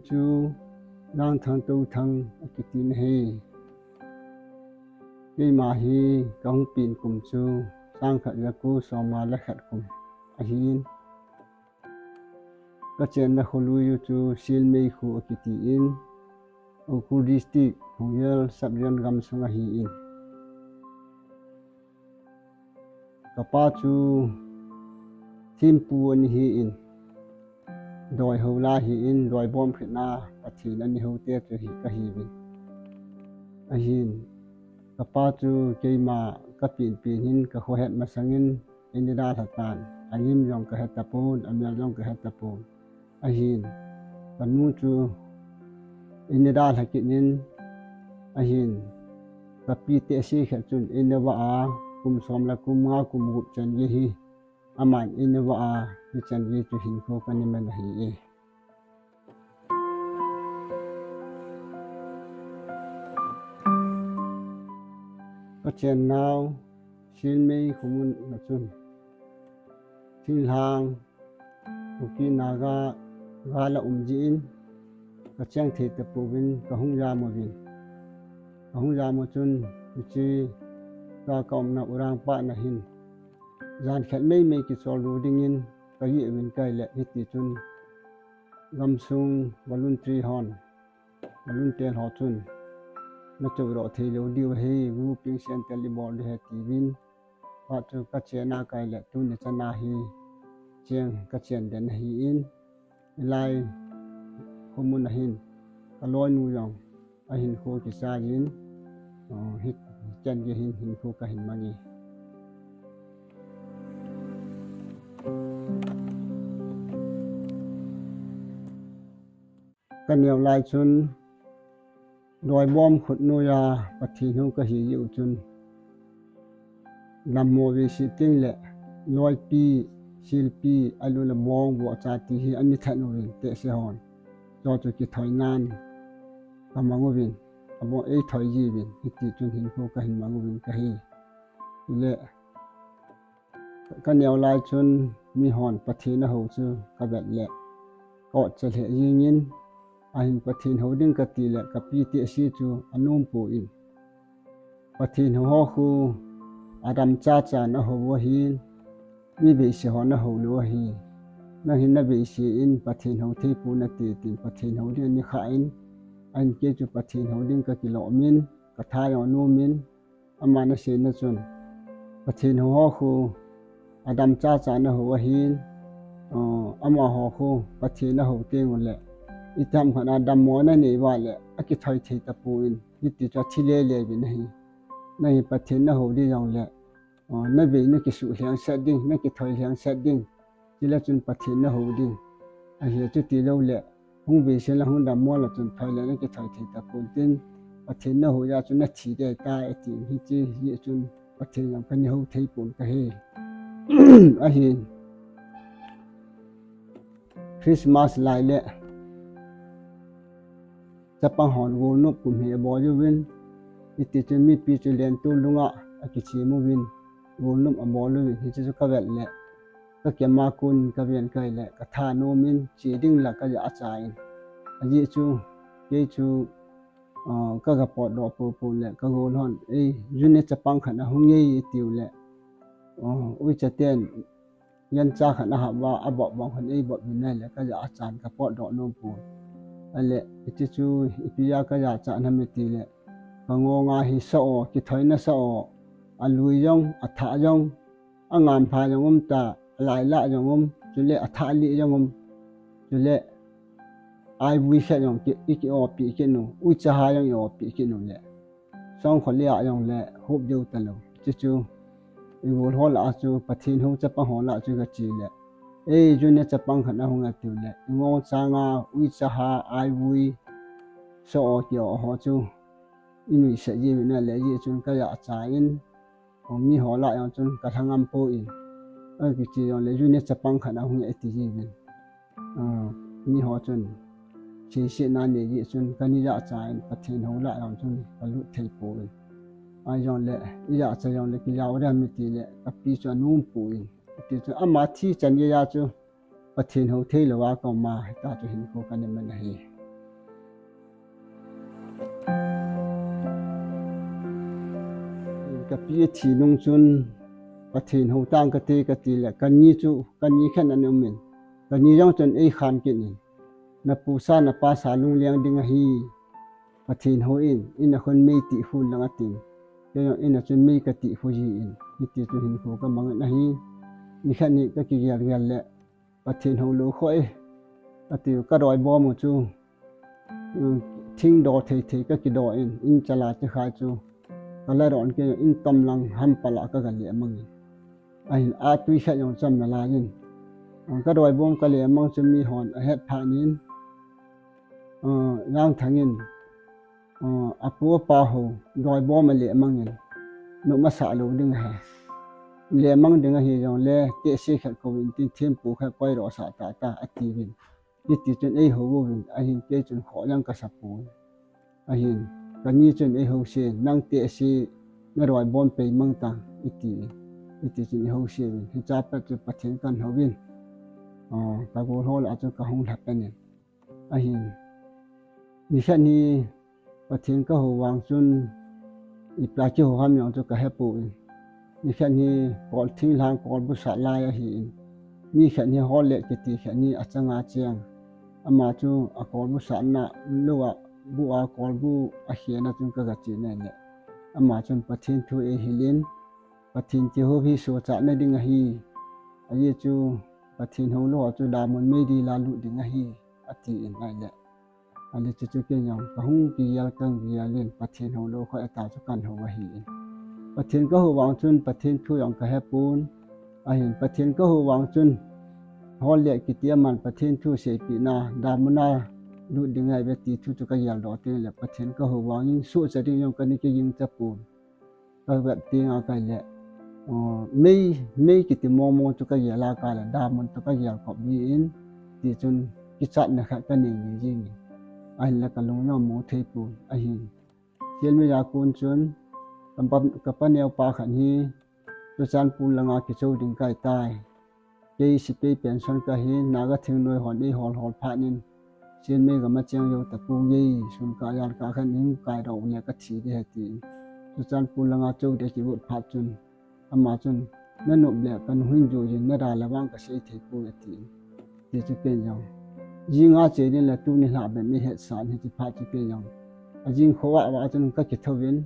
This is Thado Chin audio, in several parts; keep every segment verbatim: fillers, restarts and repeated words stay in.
Chu Langthang Touthang akiti nahi. Keima hi kahung pen kum chu sangkhat jako somnga le khat kum ahin. Kachenna kholui u chu Silmei kho akitin, Ukhrul District, Phungyal Sub-Region gamsung ahin. Kapa chu thempu anahin, doi hou la ahin, doi bom khetna Pathen ana hou te chu hi kahiuvin. Ahin, kapa chu keima kapen pen hin kakhohet masangin eina dalha tan, alim jong kahe tapon, amel jong kahe tapon. Ahin, kanu chu eina dalha kit in, ahin, kapi te ase khat chun eina vah a, kum som le kum nga kum gup chan gei hi, aman eina vah a, hichan gei chu hinkho kana man ahi e. Kachennau Silmei khomun a chun thinglhang Kuki Naga gal aum jeh in kacheng thei tapouvin kahung jam uvin. Kahung jam u chun hiche ka kaumna Urangpat na hin jan khat meimei kichol lou dingin kageh uvin, kaile hitichun gamsung voluntary hon, volunteer ho chun nachohdoh theilou diu ahi, grouping center ibol diu ahi tiuvin. Phat chu kachena kaile tuni chana hi cheng kachen den ahin, hilai khomun a hin kaloinu jong ahinkho kichai jin, hichan gei hin hinkho kahin mang e. Kaneo lai chun doibom khut noiya Pathen hou kahi jeh u chun, dammo veise tengle loipi, silpi, ahiloule bong, vohcha ti hi ana that uvin, tehse hon. Chu chu kithoinan kamang uvin, abon eithoi jiuvin, hitichun hinkho kahin mang uvin kahi. Chule kaneo lai chun mihon Pathen ahou chu kavet le kaotcha lheh jengin, ahin Pathen hou ding katile kapi tehse chu anompon, Pathen hou ho khu adam chachan ahou u ahin, mi veise hon ahou lou ahi. Nang hin naveise in Pathen hou theipon nati tin Pathen hou ding ana khah in, ahin kei chu Pathen hou ding kakilom in, katha jong anom in, aman aseina chun Pathen hou ho khu adam chachan ahou ahin, amaho khu Pathen ahou tengule itiham khat a dammo nanei uva le akithoi thei tapon, hiti chu athi lele uvin ahi. Nang hi Pathen nahou ding jongle navei nakisuh lhengset ding, nakithoi lhengset ding, chule chun Pathen nahou ding ahi. Chutiloule hung veise le hung dammo le chun thoi le nakithoi thei tapon tin, Pathen nahou jeh a chu nathi ding ahitai atin, hiche jeh chun Pathen jong kana hou theipon kahi. Ahin, Christmas lai le chapang hon golnop kum hi abol uvin, hitichun mipi chu lentu lunga akichem uvin, golnop abol uvin, hiche chu kavet le kakema kon kaven kaile katha nom in che ding la kajahcha in. Ajeh chu kei chu kaga potdoh poupou le kagol hon, ei, junior chapang khat ahung e atiule, uicha ten gancha khat ahap uva abop bang hon eibop uvin ahile kajahchan kapotdoh nompon. Ahile hiche chu ipi a kajahcha ham itile, kangonga hi sa o, kithoina sa o, alui jong, athah jong, angampha jong umta, alailah jong um, chule athah lih jong um, chule aivui khat jong ki, iki-opeh kit u, uicha ha jong i-opeh kit u le, songkhol a jongle hop jou talou. Chuchu igol ho lah a chu, Pathen hou chapang ho lah chu gache le, ei, junior chapang khat ahung atiule, ingong changa uicha ha, aivui, sa o, ki-o ho chu inuisat jiuvin ahile, ajeh chun kajahcha in, miho lah jong chun kalha ngam poi, akiche jongle junior chapang khat ahung e ati jiuvin. Miho chun seisetna nei jeh chun kana jahcha in Pathen hou lah jong chun kalut thei poi. Ahijongle ijahcha jongle kijao dam itile kapi chu anompon, ati chu ama thi chan geiya chu Pathen hou theilouva kauma hita chu hinkho kana man ahi. Pi thi nung chun Pathen hou tang kate kati le, kani chu, kani khen an um in, kani jong chun ei khan kit in, na pu sa na pa sa lungleng ding ahi, Pathen hou in, in a khun mei ti khun lang atin, kei jong in a chun mei kati khu ji in, hiti chun hinkho kamang in ahi, ni khat ni kakigel gel le, Pathen hou lou khu e, kati u kadoi bom u chu, um, thing do thei thei kakido in, in chala chi khai chu, kala don kei in tom lang ham pala kaga le mang in. Ahin a tui khat jong cham nalai in. Um, kadoi bom kale mang chu mi hon ahet phat in, uh, Jangthang in, uh, apu apa hou, doi bom ale mang in. Nu masa lou ding ahi. Le mang ding ahi jong le, te si khat ko in tin thim pu khat koi ro sa ta ta ati vin. Hiti chun ei hou vin, ahin kei chun kho jang kasa pu. Ahin, kani chun ei hou si, nang te si, na doi bom pei mang ta, iti, iti chun ei hou si vin. Hicha pat chu Pathen kan hou vin. Uh, kagol hol a chun kahung lha pen in. Ahin, ni khat ni Pathen kahou vang chun, ipi a kihou ham jong chu kahe pu in. Ni khat ni kol thing lang kol bu sa lai ahi in. Ni khat ni hol le kiti khat ni achanga chiang. Ama chu a kol bu sa na lou a bu a kol bu a khia na chun kaga chi na le. Ama chun Pathen thu ei hil in. Pathen ti hou hi so cha na ding ahi. Ahi chu Pathen hou lou chu damun mei di la lut ding ahi. Ati in ai le. Ale chu chu kei jong kahung kigel kang gel in Pathen hou lou khu eta chu kan hou ahi in. Pathen kahou vang chun Pathen thu jong kahe pun. Ahin Pathen kahou vang chun hol le kiti aman Pathen thu seipi na damun a lut ding ahi ve ti thu chu kagel do teng le Pathen kahou vang in suhcha ding jong kani kiging cha pun. Ka vet ting a kai le, uh, mei, mei kiti momo chu kagel a kai le, damun chu kagel kop ji in, ti chun kichat na khat kanei ni jing in. Ahin le kalung jong mu thei pun, ahin. Sial mei a kun chun, ka pa, ka pa neo pa khat hi, Churachandpur langa kicho ding kai tai. Kei sepai pension kahi, Naga thingnoi hon ei hol hol phat in, Sial mei gam a cheng jou tapou nge, sun ka jal ka khan in kai rou le kathi ding ahi tin. Churachandpur langa cho ding kivut phat chun, ama chun, na nop le kanu hin jou jin, na da le vang kasei thei poi ati. Ti chu ken jong. Jing a che ding le tuni lha be mi het san hi ti phat chu ken jong. A jing kho a va chun kakitho vin,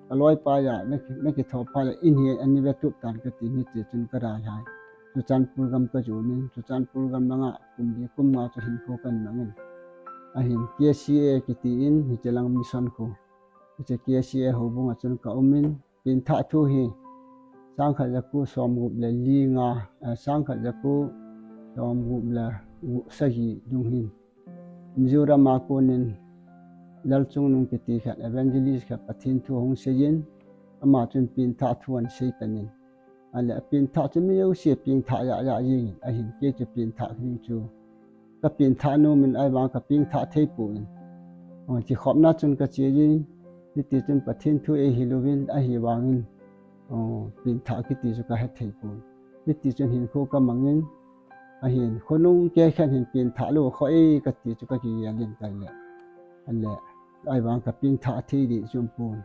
ka loi pa ja, na ki, na kitho phat le in hi ani ve tup tan kati ni ti chun ka da lai. Churachandpur gam ka jon in, Churachandpur gam langa kum li kum nga chu hinkho kan mang in. Ahin K C A kiti in, hiche lang mission khu. Hiche K C A houbung a chun ka um in, pengthah thu hi, sangkhat jaku som gup le li nga, eh, sangkhat jaku som gup le gup sagi dung hin. Mizoram a kon in, Lalchungnung kiti khat, evangelist khat, Pathen thu hung sei in, ama chun pengthah thu an sei pen in. Ale a pengthah chu mi jouse pengthah ja ja jing in, ahin kei chu pengthah ding chu. Ka pengthah nom in ahivang ka pengthah thei poi. Oh, kikhopna chun ka che jing, hiti chun Pathen thu ei hil uvin, ahivang in, oh, pengthah kiti chu ka he thei poi. Hiti chun hinkho ka mang in, ahin, khonung kei khat hin pengthah lou khu e kati chu ka kigel in kai le. Ale, ahivang ka pengthah thei ding chu um pon.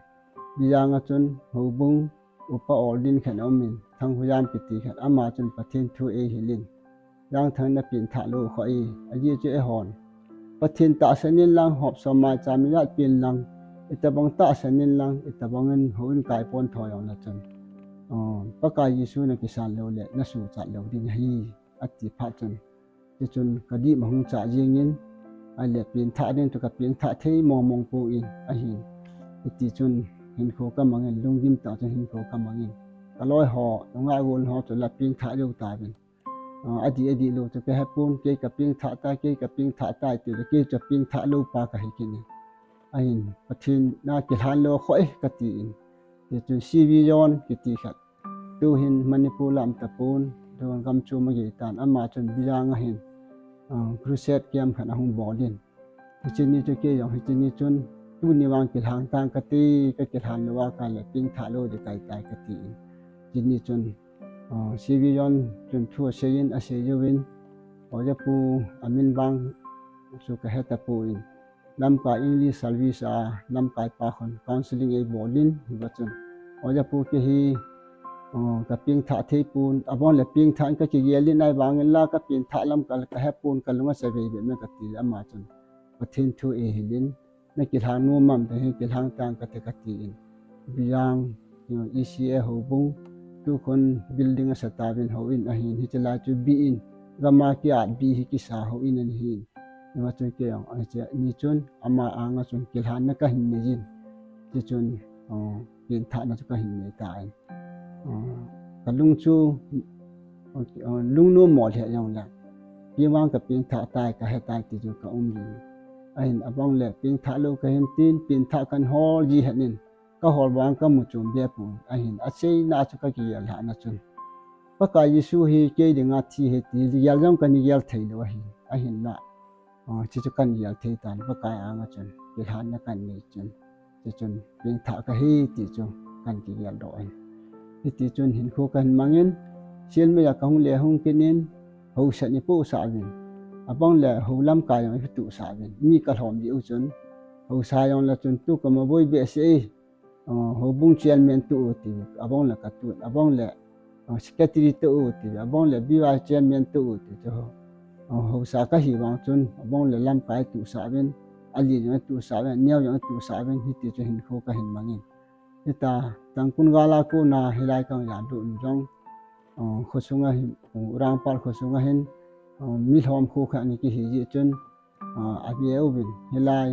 Bijang a chun, houbung, upa ol ding khat um in, Thanghoijam kiti khat, ama chun Pathen thu ei hil in. Jangthang na pengthah lou khu e, ajeh chu eihon. Pathen tahsan in lang, hop som maicham in jat pen lang, itobang tahsan in lang, itobang in houin kai pon tho jong le chun. Oh, Pakai Jesu na kisan lou le, na suhchat lou ding ahi, ati phat chun. Ti chun ka dih ma hung cha jing in, ale pengthah ding chu ka pengthah thei mong mong poi, ahin. Hiti chun hinkho ka mang in, lunggim tah chun hinkho ka mang in. Ka loi ho, nungah gol ho chu la pengthah jou tauvin. Ah, adih, adih lou chu ka he pon, kei ka pengthah tai, kei ka pengthah tai, ti le kei chu pengthah lou pa ka hi kit in. Ahin, Pathen na kilhan lou khu e kati in. Ti chun C V John kiti khat. Tu hin Manipur lam tapon, Dowan gam chu ma gei tan, ama chun Bijang a hin, ah, crusade camp khat ahung bol in. Hiche ni chu kei jong hiche ni chun, tuni vang kilhan tang kati, ka kilhan lou a kai le pengthah lou ding kai tai kati in. Hiche ni chun, ah, C V John chun thu asei in, asei jou in, Oja pu amin vang chu ka he tapon. Lamka English service a, lamkai pa khun counseling ei bol in, hiva chun. Oja pu kei hi, o, ka pengthah thei pon, abang le pengthah in ka kigel in ahivangin la ka pengthah lam ka, ka he pon, ka lung asa veve me kati le ama chun, Pathen thu eihil in, na kilhang nom am, te hi kilhang tang kate kati in. Biyang, you know, E C A houbung, tukhun building asa tauvin houin ahin, hiche lai chu bi in, gam a ki-at bi hi kisa houin ahin. Hiche chun kei jong, hiche ni chun, ama anga chun kilhanna kahin nei in. Hiche chun, o, pengthahna chu kahin nei tan. O, ka lung chu, o, lungnom mo lheh jong le. Kei vang ka pengthah tai, ka he tai ti chu ka um jing. Ahin abang le pengthah lou kahin tin, pengthah kahin hol ji het in. Ka hol vang ka mu chom be pon. Ahin acheina chu ka kigel lhahna chun, Pakai Jesu hi kei dinga thi ahi ti gel jong kahin gel thei lou ahin. Ahinla, o, hiche chu kahin gel thei tan, Pakai anga chun kilhanna kahin nei chun. Hiche chun pengthah kahi ti chu kahin kigel doh in. Hiti chun hinkho kahin mang in, Sielmei a kahung le hung kit in, haosa in eipohsah uvin. Abang le hou lamkai jong eituhsah uvin. Mi ka lhom diu chun, haosa jong le chun tu ka ma boi behseh e, o, houbung chairman tu u ti, abang le ka tu, abang le, o, secretary tu u ti, abang le B Y chairman tu u ti chu, o, haosa kahi vang chun, abang le lamkai tuhsah uvin, alen jong tuhsah uvin, aneo jong tuhsah uvin, hiti chu hinkho kahin mang in. Hita, Tangkhul gal a kona hilai kahin jan doh in jong, o, khosunga hin, o, Urangpat khosunga hin, o, mi lhom kho khat ana kihi jeh chun, a, ave uvin, hilai,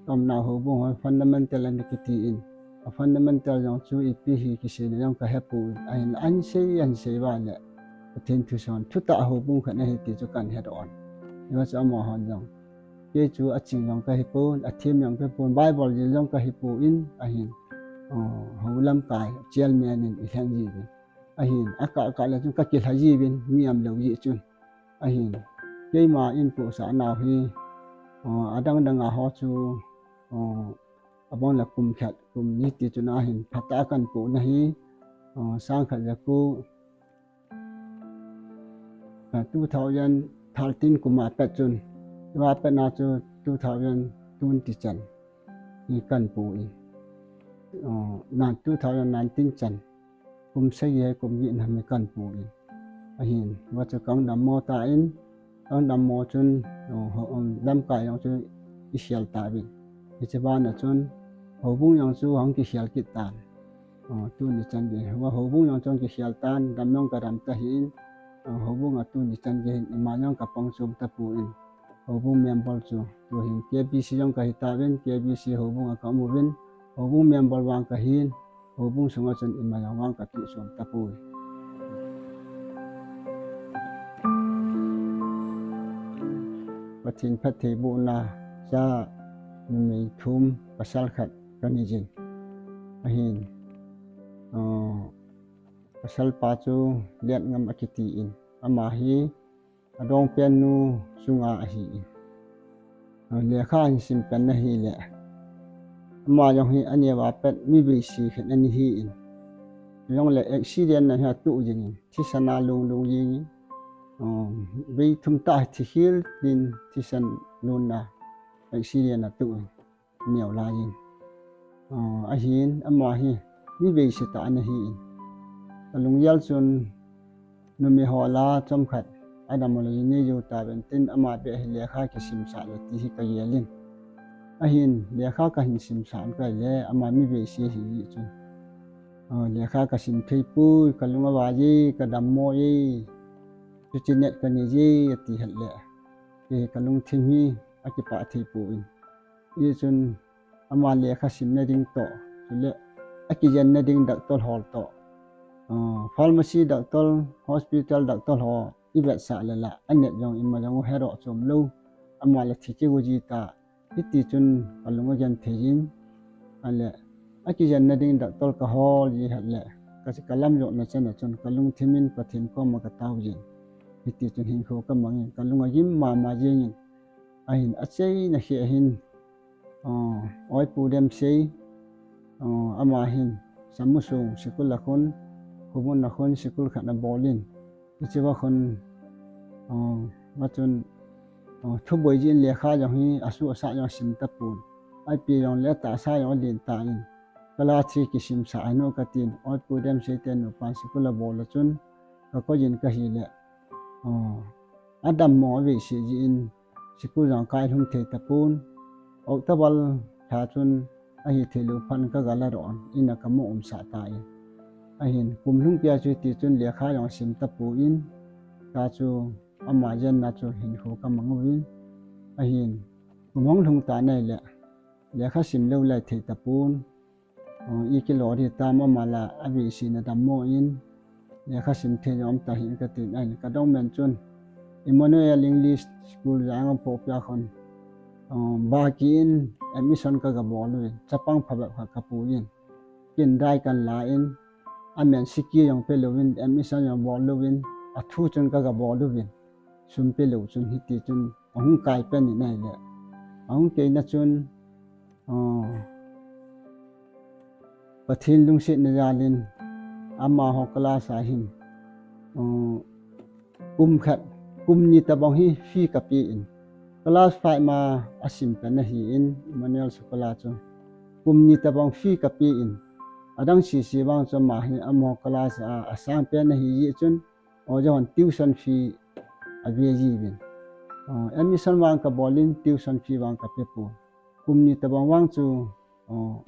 ka umna houbung ho fundamental ana kiti in. A fundamental jong chu ipi hi kiseina jong ka he pon. Ahin ahin sei, ahin sei uva le, Pathen thu son, thutah houbung khat ahi ti chu kahin het on. Hiva chu amahon jong, kei chu aching jong kahi pon, athem jong kahi pon, Bible jil jong kahi pon, ahin, o, hou lamkai chairman in eilhen ji uvin. Ahin, akah kah le chun ka kilha ji uvin, mi umlou jeh chun. Ahin, keima eipohsah nau hi, o, adang dang a ho chu, o, abang le kum khat, kum ni ti chun ahin, phatah a kahin pohna hi, o, sang khat ja ko, a, two thousand thirteen kum a pat chun, tua pat na chu two thousand twenty chan hi kahin po in. O, nan two thousand nineteen chan, kum sagi hi kum get na mi kahin po in. Ahin, hiva chu kahin dammo tan, kahin dammo chun, o, ho, um, lamkai jong chu eisel tauvin. Hiche bana chun, houbung jong chu ahung kisel kit tan. O, tuni chan gei, hiva houbung jong chu ahung kisel tan, dam jong ka dam tahih in, o, houbung a tuni chan gei hin, ima jong ka pang chom tapon. Houbung member chu, tu hin K B C jong kahi tauvin, K B C houbung a ka um uvin, houbung member vang kahin, houbung sunga chun ima jong vang ka kisuh tapoi. Pathen phattheibohna cha numei thum pasal khat kanei jin. Ahin, o, pasal pa chu Liatngam akiti in. Ama hi adongpen nu chunga ahi in. A, lekha ahin sim pen na hile, ama jong hi aneo a pat mi veise khat ana hi in. Jongle accident na hi atuh jing in, thisan a lung lung jing in. Um, vei thum tah thi khel din thisan lonna accident atuh in. Neo lai in. A, ahin, ama hi mi veise tah ana hi in. Ka lunggel chun numei ho lah a chomkhat adam lou in nei jou tauvin tin ama beh hi lekha kisimsah le ti hi ka gel in. Ahin, lekha kahin simsah in ka hile, ama mi veise ahi jeh chun, a, lekha kasim thei poi, ka lung avai e, ka dammo e, chuche neh kanei e, ati het le, kei ka lungthim hi akipah thei poi. Hijeh chun ama lekha simna ding toh, chule akijenna ding doctor ho toh, a, pharmacy doctor, hospital doctor ho ivetsah le lah, aneh jong ima jong u hedoh chom lou, ama le thi kigo ji ta, hiti chun ka lung agenthei in, ale, akijenna ding doctor ka hol ji het le, ka, ka lamjotna chan a chun ka lungthim in Pathen koma ka tao jin, hiti chun hinkho ka mang in, ka lung agim mama jing in, ahin acheina hi ahin, a, Oipu Demsei, a, ama hin Samusung sikul a khun, Khubun a khun sikul khat ana bol in, hiche va khun, a, va chun, a, thuboi jin lekha jong hi asuh asah jong asim tapon, ipi jongle atahsa jong alen tan, class three kisimsah hih un katin, oi pu Demsei te nupan sikul abol a chun, kakoi in kahile, oh, adammo a veise jeh in, sikul jong kai lhung thei tapon, October lha chun, ahithei lou phat in kaga ladoh in, in a kamu umsah tan. Ahin, kum lhung pia chu hiti chun lekha jong sim tapon, ta chu ama jenna chu hinkho kamang uvin. Ahin, kum hung lhung tan ahile, lekha sim lou lai thei tapon. Oh, i kilo ding tam ama la, aveise na dammo in, lekha sim thei jong um tahih in katin, ahin kadong men chun Emmanuel English School jong apoh pia khun, oh, ba ki in admission kaga bol uvin, chapang phabep khat kapuin, kin dai kan la in, amen siki jong pe louvin, admission jong bol louvin, athu chun kaga bol uvin, sum pe lou chun hiti chun ahung kai pen in ahile, ahung keina chun, oh, Pathen lungsetna jal in, amaho class a hin, oh, kum khat, kum ni tabang hi fee kapen, class five ma asim pen ahin, Emmanuel School a chu kum ni tabang fee kapen, adang sese vang chu ama hi amaho class a asang pen ahi jeh chun, oh, jehon tuition fee ave jiuvin. Oh, admission vang kabol in tuition fee vang kape pon. Kum ni tabang vang chu, oh,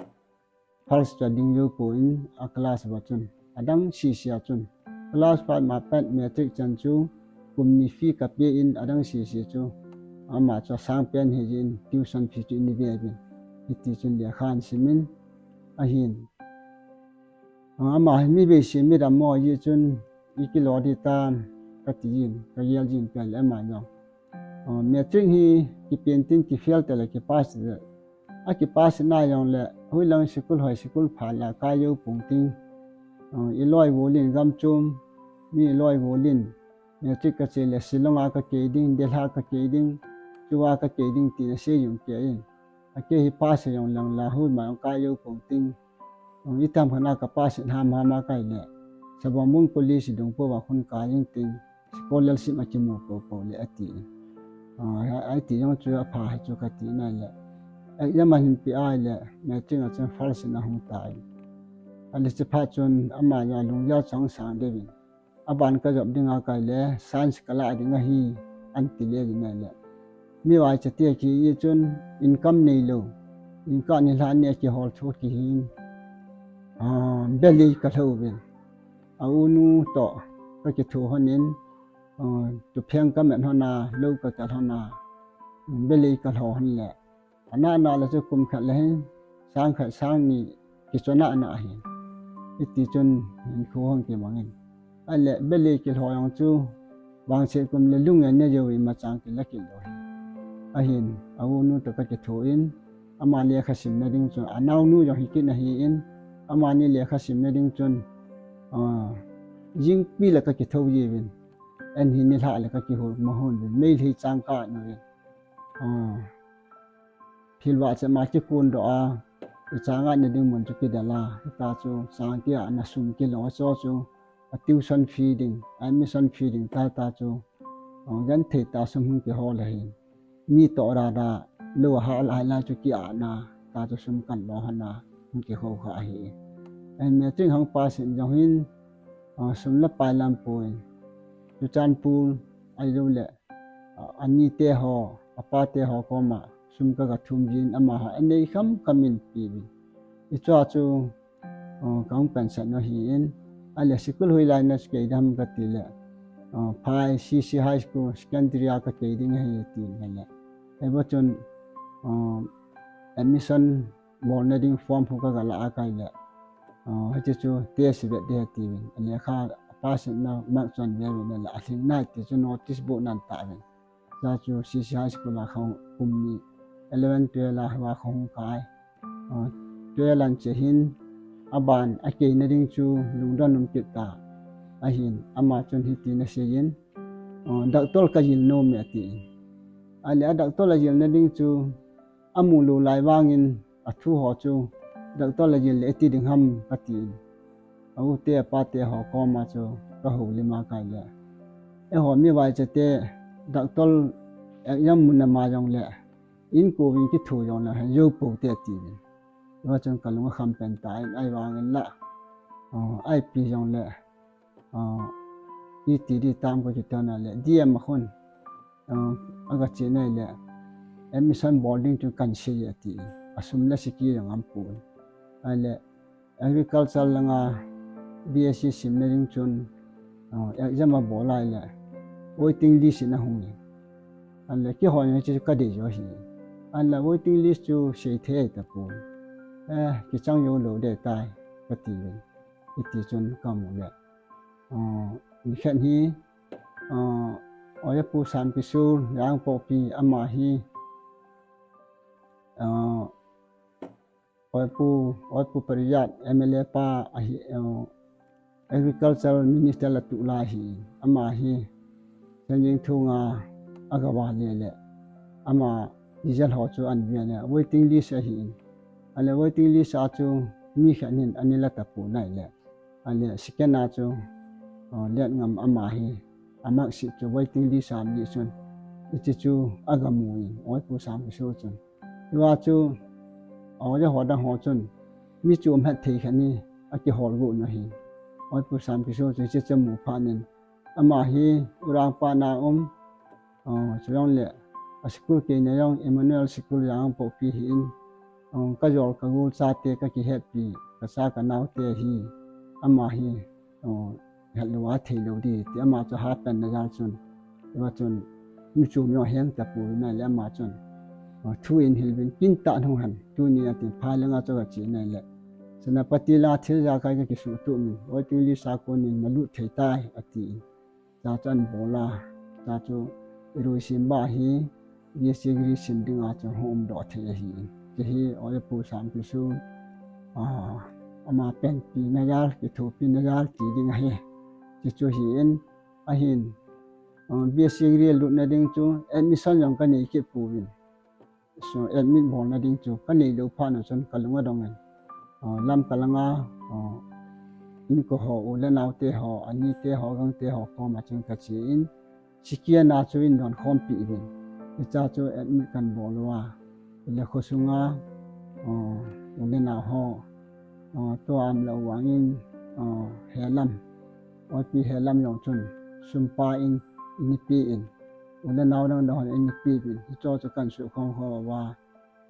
first chu ading jou pon a class uva chun, adang sese a chun, class five ma pat matric chan chu kum ni fee kapen, adang sese chu ama chu asang pen ahi jeh in tuition fee chu eina ve uvin. Hiti chun lekha ahin simin, ahin, ah, ama hi mi veise mi dammo ahi jeh chun, i kilo ding tam katin, kagel jin pia le ama jong, oh, matric hi kipen tin kifail tale kipass le, akipass na jongle, hoilang school hoi school pha la kai jou pon tin, oh, i loi uvin gam chom mi loi uvin, matric kache le Shillong a kakei ding, Delhi a kakei ding, chua kakei ding tin asei jong kei in. Akei hi pass jong lang la, hoima jong kai jou pon tin, oh, itam khat a kapass ham ham a kai le, Sabongbung College Dongpo a khun kai jing tin, scholarship akimu poupou le atin. Ah, hiti jong chu apha ahi chu katin ahile, exam ahin pe ahile, matric a chun first in ahung tan. Ahile chuphat chun ama jong alunggel chu ahung sang deuvin, aban kajop ding a kai le, science kala ding ahi, ahin ti le jin ahile, mi vaicha te kiti chun income neilou, income nilhah ni a kihol thu kihin, ah, Belei kalhou uvin, a unu toh kakitho lhon in, ah, thupheng kamet lhon a, lou kakal lhon a, Belei kalhou lhon le, ana ana le chu kum khat le hin sang khat sang ni kichon ana ahin. Hiti chun hinkho ahung kimang in. Ahile Belei kilhou jong chu vangset kum le lung anei jou in, ima chang kila kit lou ahi. Ahin, a unu toh kakitho in, ama lekha simna ding chun, anaonu jong hikit ahin, amani lekha simna ding chun, ah, jingpi le kakitho jiuvin, an hi nilhah le kakihol mahon uvin, Meitei chang ka-at uvin. Ah, philvah chema kikondoh a, ichang atna ding mun chu kidel a, hita chu chang ki-atna sum kilo a chu chu, a tuition fee ding, a admission fee ding tah tah chu, ah, genthei tah sum hung kihol ahin. Mi toh rara, lou ahah lai lai chu ki-atna, tah chu sum kan lo hon a, hung kihou kha ahi. Ahin matric hung pass in jong hin, ah, sum le pai lam pon, Churachandpur, ahilou le, ah, anite ho, apate ho koma sum kaga thum jin, amaho anei kham kham in ape uvin. Hichea chu, ah, kahung pensah u ahin, ahile school hoilai na chu kei ding ham kati le, ah, phai C C High School, secondary a kakei ding ahi atin ahile. Ahivang chun, ah, admission bolna ding form hu kaga la a kai le, ah, hiti chu test vet ding ahi atiuvin, alekha pass na mark chon ve uvin ahile, alhing nai ti chu notice board nan ta uvin. Chua chu C C High School a kahung kum ni, eleven, twelve a hua kahung kai. Ah, twelve ahin che hin, aban akeina ding chu lungdon um kit ta. Ahin, ama chun hitin asei in, ah, doctor kajil nom e atin. Ahile a doctor ajilna ding chu, amu lou lai vangin athu ho chu, doctor ajil le iti ding ham katin. A u te apa te ho koma chu kahoulim a kai le, eiho mi vaicha te doctor exam mun a ma jong le, inkouvin kithu jong le, jou pou te atin. Tua chun kalung akham pen tan, ahivangin la, uh, ipi jongle, uh, iti di tam ko kitona le, D M a khun, uh, aga che nai le, admission bol ding chu kan sei e ati. Asum le siki jong aum pon. Ahile, agriculture langa B S C simna ding chun, uh, exam abol a ahile, waiting list in ahung in. Ahile, kihon chu kadei jo hi. Ahile, waiting list chu sei thei tapon. Eh, kichang jou lou ding tai, kati uvin. Iti chun kamu le. Uh, nikhat hi, uh, Oja Pu Samkisur, Yaingangpokpi, ama hi, uh, Oja Pu, Oja Pu Pariyat, M L A pa ahi, uh, Agricultural Minister la tu la hi, ama hi, Senjing Thunga aga vale le, ama result ho chu an ve le, waiting list ahi in. Ahile waiting list a chu mi khat in ani la tapon ahile. Ahile second a chu, uh, Letngam ama hi, a mark sheet chu waiting list a um jeh chun. Hiche chu aga mu in, Oja Pu Samkisur chun. Tua chu, Oja ho dang ho chun, mi chu um het thei khat in, akihol got u ahi. Oja Pu Samkisur chu, hiche chu amu phat in. Ama hi, Urangpat a um, uh, chujongle, a school keina jong, Emmanuel School Yaingangpokpi hi in, uh, kajol kagol chate kakihetpi, kacha kanao te hi, ama hi, uh, het lou a thei lou ding, ti ama chu hat pen na jal chun, tua chun, mi chu mi heng tapon ahile ama chun, uh, thu in hil uvin, kin ta hung hen, tuni a tin, pha langa chu kache nai le. Senapati la thil jakai kakisuh tup in, waiting list a kon in nalut thei tai, ati in. Cha chu an bol a, cha chu iruisim ba hi, B S C degree sim dinga chu hung um doh thei ahi. Hiche hi Oja Pu Samkisur, ah, ama penpi na jal, kithopi na jal ti ding ahi. Hiche chu hi in, ahin, ah, B S C degree lutna ding chu admission jong kanei kit pouvin. So, admit bolna ding chu kanei lou phat na chun kalung adong in. Ah, Lamka langa, ah, inko ho, u le nao te ho, ani te ho, gang te ho koma chun kache in. Second a chu in donkhompi uvin. Hicha chu admit kan bol uva. Ile khosunga, uh, u le nao ho, uh, tua um lou vangin, uh, helam. Oja Pu helam jong chun, sum pa in, in ipi in. U le nao dang dang in ipi in. Hicho chu kan sukhom khom uva.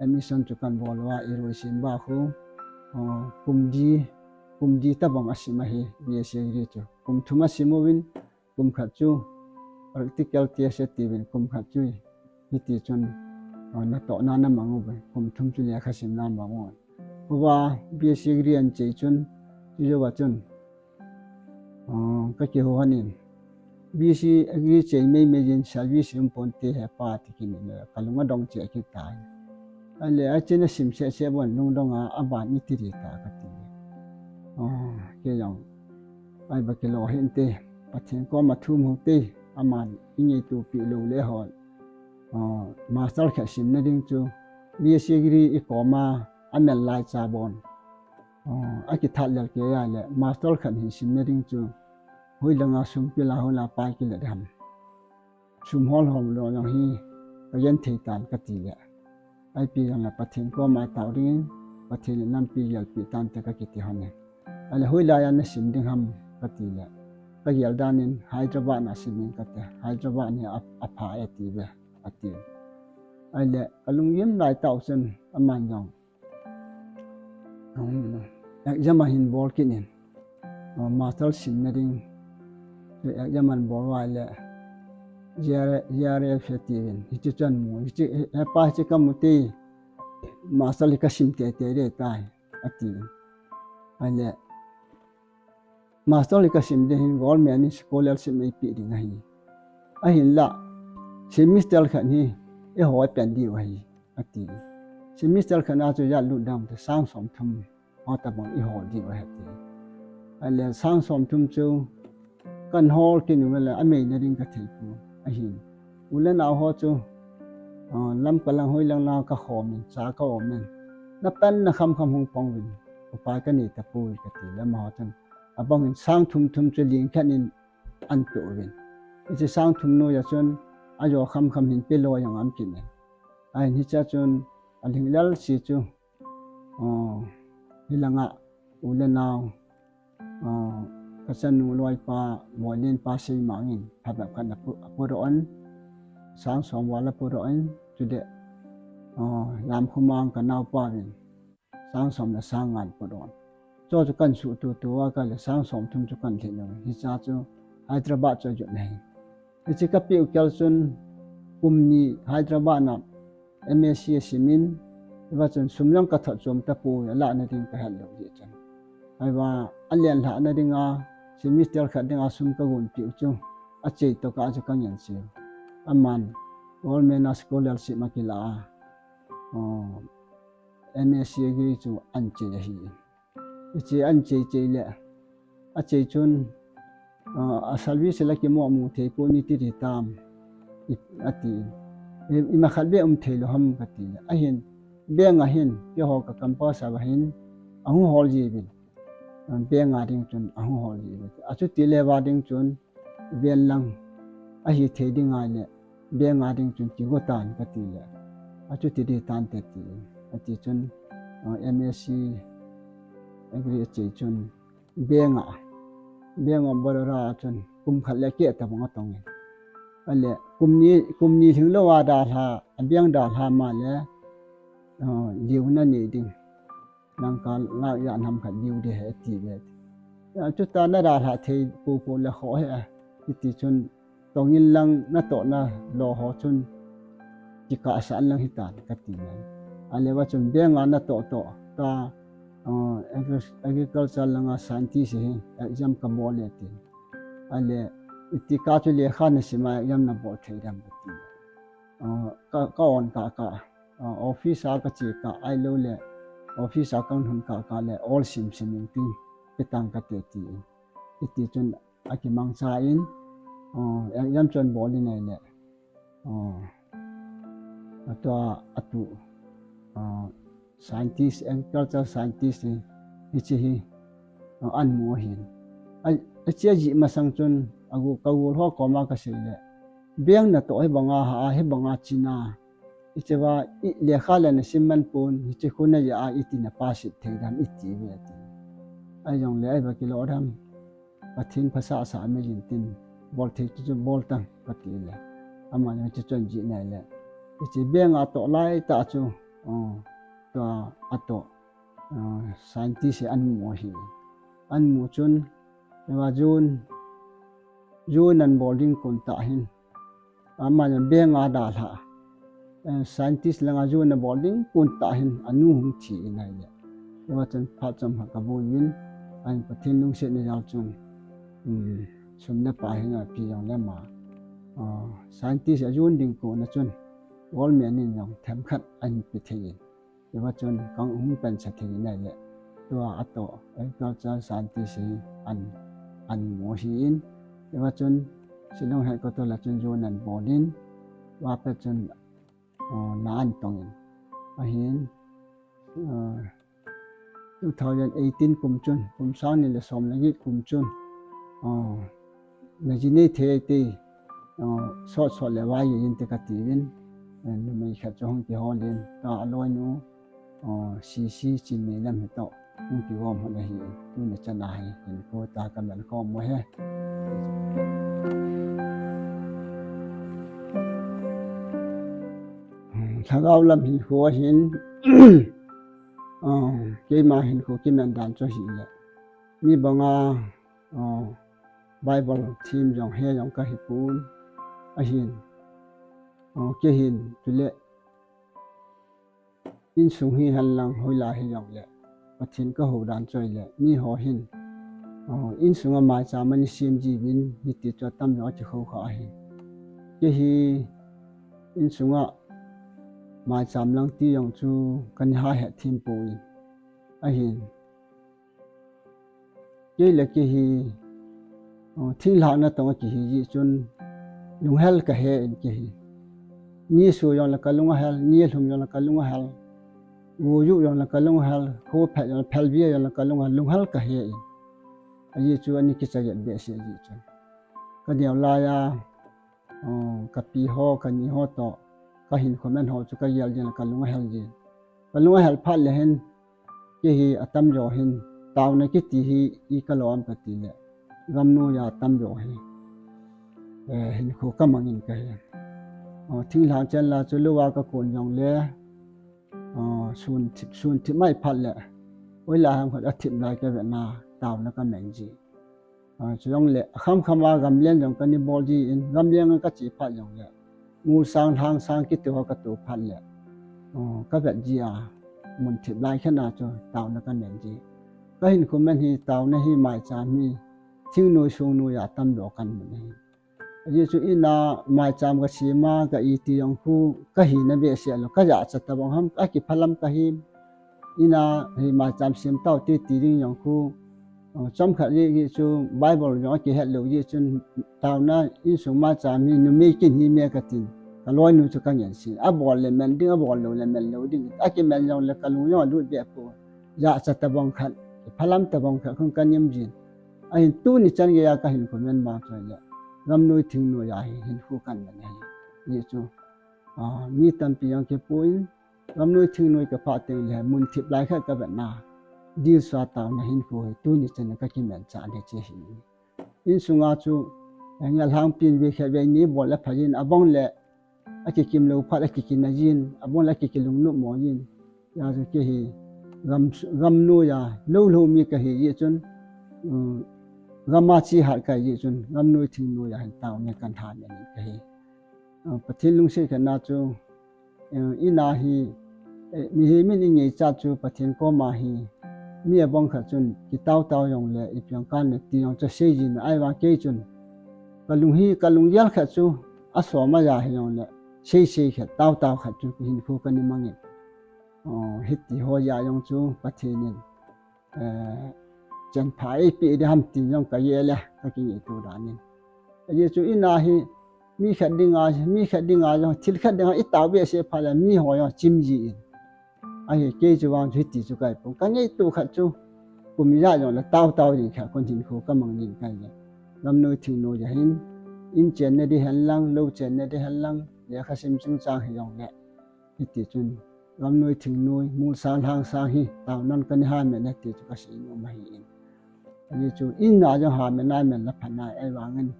Admission chu kan bol uva, iruisim ba khu. Uh, kum li, kum li tabang asim ahi, B S C degree chu. Kum thum asim uvin, kum khat chu practical test atiuvin, kum khat chu hiti chun, uh, natohna namang uvin, kum thum chu lekha simna namang uvin. Uva B S C degree an chei chun, chujouva chun, uh, kakihou hon in, B S C degree chei meimei jin service um ponte he pa ti kit in le, kalung adong cheh kit tai. Ahile, ache nasim sese bon lungdong a, aban iti ding ta kati. Oh, kei jong, ai ba kilou hinte, Pathen koma thum hung te, aman ingaito pi lou le hon. Oh, master khat simna ding chu, B S C degree ikoma, amel lai cha bon. Oh, akithat lel kei ahile, master khat hin simna ding chu, hoilanga sum pila hoila pai kile ding ham. Sum hol hol lou jong hi, kagen thei tan kati le. Ipi jongle Pathen koma tao dingin, Pathen in nampi gelpi tante kakiti hon e. Ahile hoilai a nasim ding ham kati le. Kagel dan in Hyderabad na sim in kate. Hyderabad hi a, apha e ati ve, ati. Ahile kalunggim lai tah chun aman jong, um, exam ahin bol kit in. Uh, master simna ding. Chu exam ahin bol uva le G R, G R F atiuvin. Hichu chu amu. Hichu, he pa hichu kamu te. Master hi kasim teitei ding tai, ati. Ahile, master hi kasim ding hin government in scholarship eipe ding ahi. Ahinla, semester khat hi, eiho pen diu ahi, ati. Semester khat a chu ijat lut dam te sang somthum ho tabang ihol diu ahi ati. Ahile sang somthum chu, Kan hol kit u le, ameina ding kathei pon. Ahin. U le nao ho chu, ah, Lamka lang hoilang lang kakhom in, cha ka-om in. Napan nakham kham hung pang uvin. Upa kanei tapoi kati le amaho chun. Abang in sang thum thum chu ling khat in ahin pe uvin. Hiche sang thum noiya chun, ajo kham kham hin pe lou jong aum kit in. Ahin hichea chun, aling lel si chu, Aw, hilanga u le nau, aw, ka chanu loipa, Boilen pa Seimang in phabep khat na pu-, apudoh in, sang som val apudoh in, chule, aw, Lamkhomang ka naupa vin, sang som le sang nga apudoh in. Chu chu kan suh tutu a ka le sang som thum chu kan lhin u. Hicha chu Hyderabad chu ajot na hi. Hiche ka peh u kel chun kum ni Hyderabad na M A C a sim in, hiva chun sum jong ka thot chom tapoi, alah na ding ka het lou jeh chun. Hiva alen lhah na dinga, semester khat dinga sum ka gon peh u chu, achei toh ka chu ka ngen sel. Aman government a scholarship a kila a, aw, M A C a gei chu an chei ahi. Hiche an chei chei le, achei chun, aw, a service la kimo mu thei pon iti di tam, i, ati. I, ima khat be um thei lou ham kati le. Ahin, bank a hin, keiho ka campus a va hin, ahung hol ji uvin. Aw, bank a ding chun, ahung hol ji uvin. Achuti le va ding chun, ven lang, ahi thei ding ngai le, bank a ding chun kigo tan kati le, achuti di tante ti, ati chun, aw, M A C agri achei chun, bank a, Bank of Baroda a chun kum khat le keh tabang atong in. Ale, kum ni, kum ni lhing lou a dalha, a bank dalha ma le, aw, liuna nei ding. Nang ka la ya nam khat liu de he ti ve. Ya, chuta na dalha thei pu pu le ho he, iti chun tong in lang natoh na lo ho chun kikah sah in lang hitan kati nai. Ale va chun bank a natoh toh ta, aw, agri-, agriculture langa scientist hi exam ka bol e ti. Ale, iti ka chu lekha na sim a exam na bol thei dem kati. Aw, ka, ka on kah kah, aw, office a ka che kah ahilou le, office a ka hung kah kah le, ol sim sim in ting, pe tang kate ti in. Iti chun akimangcha in, aw, exam chu abol in ahile, aw, atua, atu, aw, scientist, agriculture scientist hi, hiche hi, aw, ahin mu ahin. A, hiche ajih masang chun, agu, ka gol ho koma ka sei le, bank natoh hibanga ha, hibanga china, hiche va, i, lekha le na sim man pon, hiche khu na ya a, iti na pass thei dem iti ve ati. Ahi jongle, ahi va kilo dem. Pathen phasah sah a milim tin, bol thei chu chu bol tan, kati le. Ama jong chu chun jih nai le. Hiche bank a toh lai tah chu, aw, tua atoh, aw, scientist hi ahin mu ahi. Ahin mu chun, hiva June, June ahin bol ding kon tah hin. Ama jong bank a dalha. Eh, scientist langa June ahin bol ding kon tah hin anu hung thi in ahile. Hiva chun phat chomkhat ka vui in, ahin Pathen lungsetna jal chun, um, sum le pai hinga pi jongle ama, ah, scientist a June ding kon a chun, government in jong themkhat ahin pe thei in. Hiva chun ka hung pensa thei in ahile. Tua atoh, agriculture scientist hi ahin, ahin mu ahi in. Hiva chun, Shillong headquarter la chun June ahin bol in. Hiva pet chun, aw, na ahin tong in. Ahin, aw, two thousand eighteen kum chun, kum sang ni le som le get kum chun, aw, na ji nei thei te, aw, sot sot le vai in te kati in, eh, numei khat chu hung kihol in, ta aloinu, aw, C C Chinneilal hitoh, hung kigom hon ahi, tuni chan a hi, hinkho ta ka melkhom u ahi. Lhagao lam hinkho ahin, aw, keima hinkho kiman dan chu ahile. Mi banga, aw, Bible thim jong he jong ka hi pon ahin. Aw, kei hin, chule, insung hi hen lang hoilai hi jongle, Pathen ka hou dan chu ahile, mi ho hin, aw, insunga maicham ana sem jiuvin, hiti chu atam jong akikhoukha ahi. Kei hi insunga maicham lang ti jong chu kana ha het them poi. Ahin, kei le kei hi, aw, thinglhang natong a kihi jeh chun, lunghel ka he in kei hi. Ni su jongle ka lung ahel, ni lhum jongle ka lung ahel, go ju jongle ka lung ahel, kho phet jongle, phelbi jongle ka lung ahel, lunghel ka he in. Ajeh chu ana kicha get behseh jeh chun. Ka neo lai a, aw, ka pi ho, ka ni ho toh, ka hinkho man ho chu ka gel jin le ka lung ahel jin. Ka lung ahel phat le hin, Kei hi atam jo hin, taona kiti hi i kalo am kati le, gamnoiya atam jo hi, eh, hinkho kamangin kahi. Oh, thinglhang chenla chu lou a kakon jongle, oh, sun thip, sun thip mai phat le, hoilai ham khat athip lai kavet na, taona kaman ji. Ah, chujongle, akhamkham a gamlen jong kana bol jin, gamlen a kache phat jongle, mulsang lhangsang kiti ho kato phat le, oh, kavet ji a, mun thip lai khat na chu taona kaman ji. Kahinkho man hi, taona hi, maicham hi, thingnoi sungnoiya atam jo kaman ahi. Ajeh chu in a maicham kasem a, ka iti jong khu, kahina behseh lou, kajachat tabang ham, akiphalam kahim. In a hi maicham sem tau ti, ti ding jong khu, uh, chomkhat jeh chu Bible jong akihet lou jeh chun, taona insung maicham hi numei kin hi me katin, kaloinu chu kangensen. Abol le man ding, abol lou le man lou ding. Akiman jongle kalung jong alut be poi. Jachat tabang khat, kiphalam tabang khat khun kanem jin. Ahin tuni chan geiya kahinkho man ma chu le, gamnoi thingnoiya hi hinkho kaman ahi. Ajeh chu, ah, mi tampi jong kipon, gamnoi thingnoi kaphah tengle, mun thip lai khat kavet na, dilsu a taona hinkho hi tuni chan kakiman chan ahi, hiche hi. Insunga chu, eh, ngelhangpin vei khat vei ni bol le pha jin, abang le akikim lou phat akikina jin, abang le akikilungnop mo jin. Hijeh chun kei hi gam, gamnoiya lou lou mi kahi jeh chun, um, gam a che hat kahi jeh chun, gamnoi thingnoiya hin taona kahin ha man in kahi. Uh, Pathen lungset khat na chu, uh, in a hi, eh, mihem in ingaichat chu Pathen koma hi, mi abang khat chun kitao tao jongle, ipi jong kanei ti jong chu asei jin, ahivang kei chun kalung hi, kalunggel khat chu asom a ja hijongle, seisei khat, tao tao khat chu hinkho kana mangin. Oh, hiti ho jeh a jong chu Pathen in, eh, chenpha eipeh ding ham tin jong kagel e, kakingaito dan in. Ajeh chu in a hi, mi khat dinga, mi khat dinga jong, thil khat dinga itao behseh phat le miho jong chim ji in. Ahi, kei chu vang chu hiti chu kahipon. Kangaito khat chu, kum ijat jongle tao tao ding khat khun hinkho kamang jin kahi le, gamnoi thingnoiya hin, in chenna ding hen lang, lou chenna ding hen lang, lekha sim chungchang hijongle, hiti chun, gamnoi thingnoi, mulsang lhangsang hi taonan kana ha man e ti chu kasei nom ahi in. Ajeh chu in a jong ha man a man le pha nai, ahivangin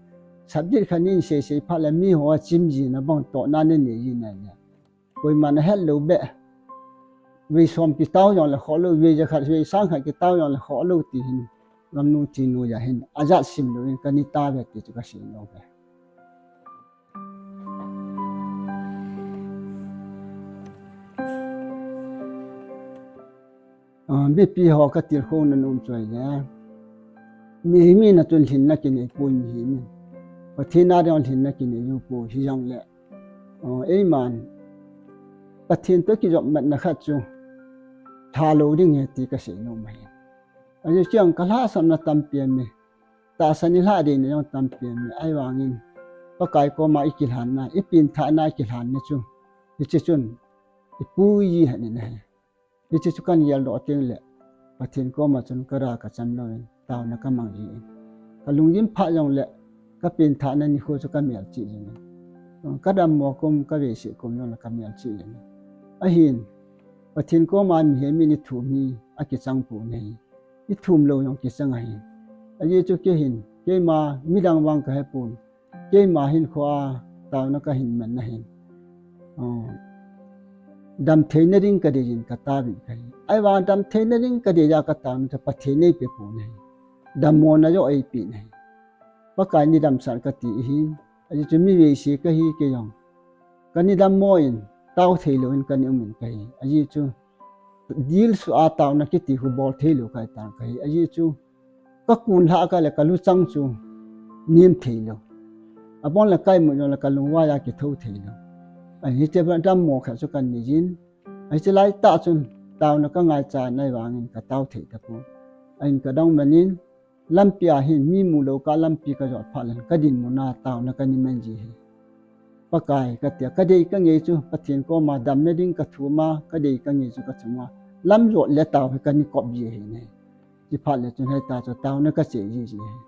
subject khat nin seisei phat le miho chim jina bang tohna nanei jin ahile, koiman ahet lou beh, vei som kitao jongle khoh lou, vei jakhat, vei sang khat kitao jongle khoh lou ti hin, gamnoi thingnoiya hin ajat sim louvin kana tao ve ti chu kasei nom e. Ah, mipi ho katilkhouna nom chu ahile, mihem in achun lhinna kinei poi, mihem in. Pathen a ding lhinna kinei jou poi, hijongle, ah, eiman Pathen toh kijopmatna khat chu lha lou ding ahi ti kasei nom ahi. Ajeh chu kalhahsamna tampi aume, tahsan ilhah deina jong tampi aume, ahivangin Pakai koma ikilhanna, ipenthahna ikilhanna chu, hiche chun ipui ji ahi in ahi. Hiche chu kahin geldoh tengle, Pathen koma chun kara kacham louvin, taona kamang jin. Kalunggim phah jongle, kapenthahna nikho chu kamelchih jingin. Kadammo kum, kaveiseh kum jongle kamelchih jingin. Ahin, Pathen koma mihem in ithum hi akichang pon ahi. Ithum lou jong kichang ahi. Ajeh chu kei hin, keima midang vang kahepon, keima hinkhoa taona kahin man ahin, oh, damtheina ding kadeiyin kataovin kahi. Ahivang damtheina ding kadeiya kataona chu Pathen in eipe pon ahi. Dammona joh eipeh ahi. Pakai in eidamsah kati ahin. Ajeh chu mi veise kahi kei jong, kana dammo in, tao theilouvin kana umin kahi. Ajeh chu dilsu a taona kiti khu bol theilou kahitan kahi. Ajeh chu kakun lhah kah le kaluchang chu nem theilou. Abang le kaimut jongle kalungvai a kithou theilou. Ahin hiche dammo khat chu kanei jin. Hiche laitah chun taona kangaichat ahivangin katao thei tapon. Ahin kadang manin, lampi a hin mi mulou kah lampi kajot phat le kadinmun a taona kana man ji ahi. Pakai katia, kadei kangei chu Pathen koma damna ding kathum a, kadei kangei chu kathum a, lamjot le tao hi kana kop ji ahi ne. Chuphat le chun hita chu taona kache ji ji ahi.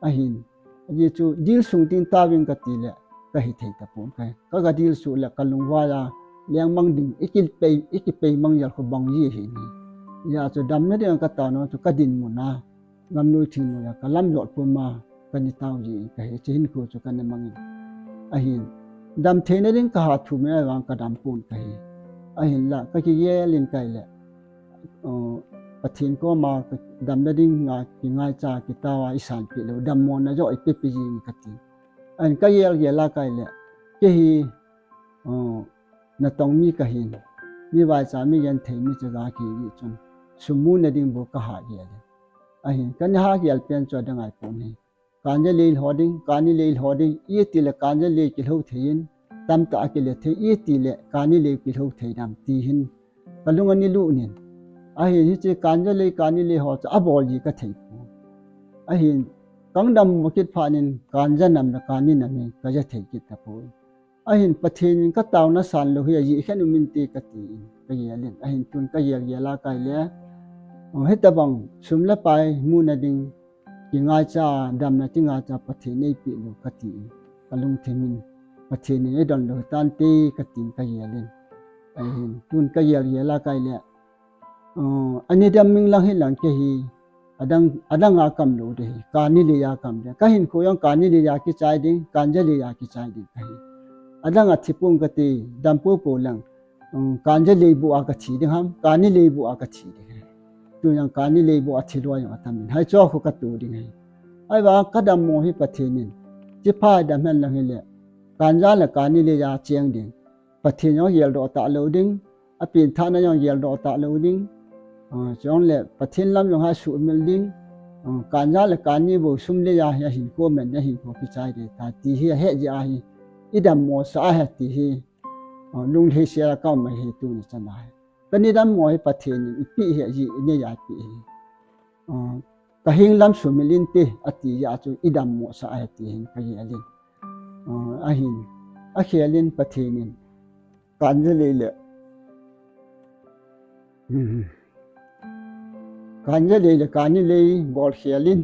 Ahin, ajeh chu dilsung ding taovin katile, kahithei tapon kahi. Ka, kadilsu le kalungvai a lengmang ding, ikipei, ikipei mang jal khu bang ji ahi ne. Hijeh chun damna dinga ka taona chu ka dinmun a, gamnoi thingnoi a ka lamjot puma ka ni tao jin kahi, hiche hinkho chu kana mangin. Ahin, dam theina ding ka hat thum in ahivang ka dam pon kahi. Ahinla, ka kigel in kahi le, uh, Pathen koma ka damna dinga kingaicha kitao a eisanpeh lou, dammona joh eipe pe jing kati. Ahin ka gel gel a kahi le, kei hi, uh, natong mi kahin, mi vaicha mi genthei mi chu kahi jeh chun, sum muna ding bou ka ha gel in. Ahin, kana ha gel pen chu adang ahipon ahi. Kanja lei lho ding, kani lei lho ding, iti le kanja lei kilho thei in, tamtah a kile thei, iti le kani lei kilho thei dam ti hin ka lung ani lut in. Ahin hiche kanja lei, kani lei ho chu abol ji ka thei poi. Ahin ka dammo kit phat in kanja nam le kani nam hi ka ja thei kit tapoi. Ahin Pathen in ka taona san lou hi ajeh khen um inte kati in ka gel in. Ahin tun ka gel gel a kahi le, uh, hitabang sum le pai muna ding kingaicha, damna kingaicha Pathen in eipeh lou kati in, ka lungthim in Pathen in eidon lou tante kati in ka gel in. Ahin tun ka gel gel a kahi le, uh, ani dam ming lang hi lang kei hi, adang, adang a kam lou ding ahi, kani lei a kam ding. Ka hinkho jong kani lei a kichai ding, kanja lei a kichai ding kahi. Adang a thi pon kati, dam popo lang, um, kanja lei bou a ka thi ding ham, kani lei bou a ka thi ding ahi. Tun jong kani lei bou a thi lou jong atam in, hiche khu ka tu ding ahi. Ahivang ka dammo hi Pathen in, chipha dam hen lang hile, kanja le kani lei a cheng ding, Pathen jong geldoh talou ding, apenthahna jong geldoh talou ding. Ah, chule Pathen lam jong ha sumil ding. Ah, kanja le kani bou sum lei a hi ahin komen, ahin ko kichai ding ta ti hi ahe jeh ahi. I dammo sah ahi ti hi. Ah, lunglhaisel a ka um ahi tuni chan a hi. Kani dammo hi Pathen in eipeh ahi jeh in eipeh ahi. Ah, ka hing lam sumil inte ati jeh a chu i dammo sah ahi ti hin ka gel in. Ah, ahin, akhel in Pathen in kanja lei le, hmm, kanja lei le kani lei bol khel in,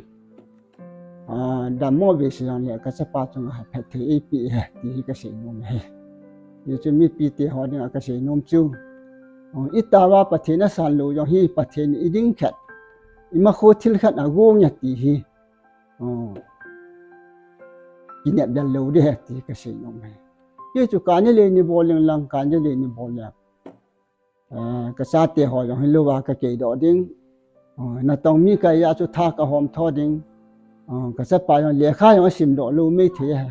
ah, dammo behseh jongle ka chapa chunga phatthei eipeh ahi ti hi ka seinom ahi. Hichu mipite ho dinga ka seinom chu, ah, i taova Pathen asan lou jong hi Pathen in i ding khat, i makho thil khat agong e ti hi, ah, kinep del lou ding ahi ti ka seinom ahi. Hichu kani lei ni bol leng lang, kanja lei ni bol leng, ah, ka chate ho jong hilou a ka keidoh ding. Ah, natong mi kahi jeh a chu tha ka hom tho ding. Ah, ka chapa jong lekha jong asim doh lou mei thei ahi.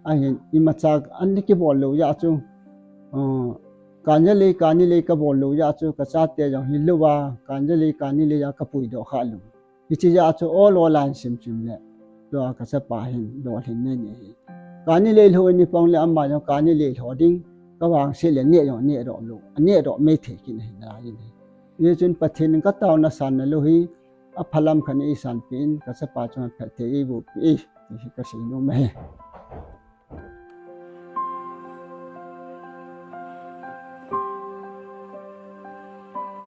Ahin imacha an kibol lou jeh a chu, ah, kanja lei, kani lei ka bol lou jeh a chu ka chate jong hilou a, kanja lei, kani lei a ka puidoh kha lou. Hiche jeh a chu ol ol a hin sim sim le, tua ka chapa hin lolhin nei nei ahi. Kani lei lho in eipang le ama jong kani lei lho ding, ka vangset le neh jong neh doh lou, aneh doh mei thei kit ahi nalai in ahi. Hijeh chun Pathen in ka taona sanna lou hi, aphalam khat in eisanpeh in, ka chapa chunga phatthei eiboh peh e, ti hi ka seinom ahi.